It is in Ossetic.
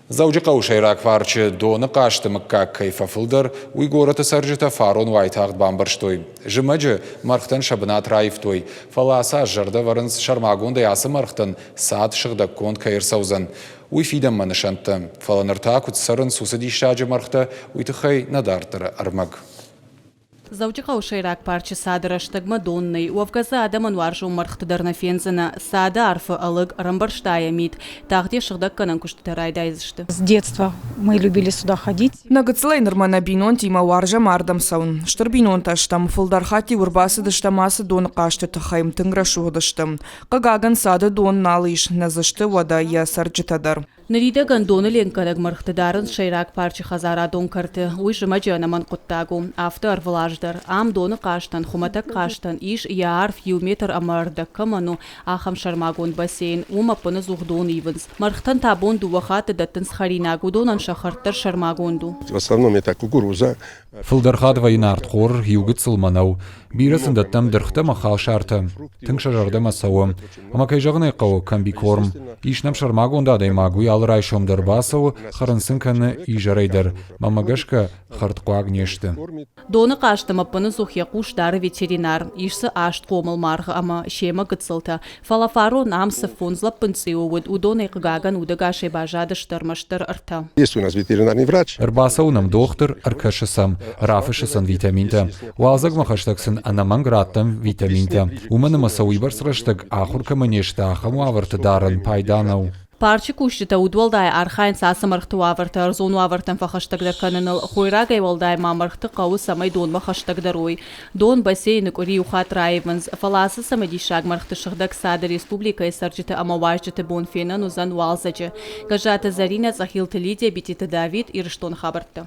Дзӕуджыхъӕуы сӕйраг парчы доны хъазты мыггаг кӕй фӕфылдӕр, уый горӕты цӕрджытӕ фарон уайтагъд бамбӕрстой. Зымӕджы мӕргътӕн сӕ бынат раивтой, фӕлӕ ацы аз зӕрдӕ ӕвӕрынц сӕрмагондӕй ацы мӕргътӕн цад сыгъдӕггонд кӕй ӕрцӕудзӕн, уый фидӕнмӕ нысӕнттӕ. Фӕлӕ ныр та куыд цӕрынц уыцы диссаджы мӕргътӕ, уый тыххӕй нӕ дарддӕры ӕрмӕг. Дзӕуджыхъӕуы сӕйраг парчы цады рӕстӕгмӕ дон нӕй. Уӕвгӕ дзы адӕмӕн уарзон мӕргъты дӕр нӕ фендзынӕ. Цады арфы ӕлыг, ӕрӕмбӕрзта йӕ мит. Тагъд йӕ сыгъдӕггӕнӕн куыстытӕ райдайдзысты. С детства мы любили сюда ходить. Нӕ гыццылӕй нырмӕ нӕ бинонтимӕ уарзӕм ардӕм цӕуын. Стыр бинонтӕ стӕм, фылдӕр хатт-иу ӕрбацыдыстӕм ацы доны хъазты тыххӕй, тынг рӕсугъд сты. Хъыгагӕн, цады дон нал ис, нӕ дзы сты уӕдӕ йӕ цӕрджытӕ дӕр. Ныридӕгӕн доны ленкгӕнӕг мӕргъты дарынц сӕйраг парчы хӕдзарадон кӕрты. Уый зымӕджы ӕнӕмӕнг хъуыддаг у. Афтӕ ӕрвылаз дӕр. Ам доны хъазтӕн, хуымӕтӕг хъазтӕн ис, йӕ арф иу метр ӕмӕ ӕрдӕг кӕмӕн у, ахӕм сӕрмагонд бассейн. Уым ӕппынӕдзух дон ивынц. Мӕргътӕн та бон дыууӕ хатты дӕттынц хӕринаг, уыдонӕн сӕ хӕрд дӕр сӕрмагонд у. В основном это кукуруза. Фылдӕр хатт вӕййы нартхор, иу гыццыл мӕнӕу. Бирӕ сын дӕттӕм дыргътӕ ӕмӕ халсартӕ. Тынг сӕ зӕрдӕмӕ цӕуы. Ӕмӕ кӕй зӕгъын ӕй хъӕуы, комбикорм. Ис нӕм сӕрмагонд адӕймаг, уый алы райсом дӕр бацӕуы, хӕрын сын кӕны изӕрӕй дӕр. Мӕнмӕ гӕсгӕ, хӕрдхъуаг не сты. Доны хъазтӕм ӕппынӕдзух йӕ хъус дары ветеринар. Ис дзы аст хъомыл маргъы ӕмӕ семӕ гыццылтӕ. Фӕлӕ фарон ам цы фондз лӕппын цъиуы уыд, уыдонӕй, хъыгагӕн, удӕгасӕй баззадысты ӕрмӕстдӕр ӕртӕ. Есть у нас ветеринарный врач. Ӕрбацӕуы нӕм дохтыр, ӕркӕсы сӕм, рафыссы сын витаминтӕ. Уалдзӕгмӕ хӕстӕг сын ӕнӕмӕнг раттӕм витаминтӕ. Уымӕн ӕмӕ сӕ уыйбӕрц рӕстӕг ахуыр кӕмӕ не сты, ахӕм уавӕрты дарын пайда нӕу. Парчы кусджытӕ удуӕлдай архайынц ацы мӕргъты уавӕртӕ ӕрдзон уавӕртӕм фӕхӕстӕгдӕр кӕныныл. Хойрагӕй уӕлдай ма мӕргъты хъӕуы, цӕмӕй донмӕ хӕстӕгдӕр уой. Дон бассейны къуыри иу хатт раивынц, фӕлӕ ацы цымыдисаг мӕргъты сыгъдӕг цады республикӕйы цӕрджыты ӕмӕ уазджыты бон фенӕн уыдзӕн уалдзӕджы. Гӕззаты Зӕринӕ, Цъӕхилты Лидия, Битеты Давид, Ирыстоны хабӕрттӕ.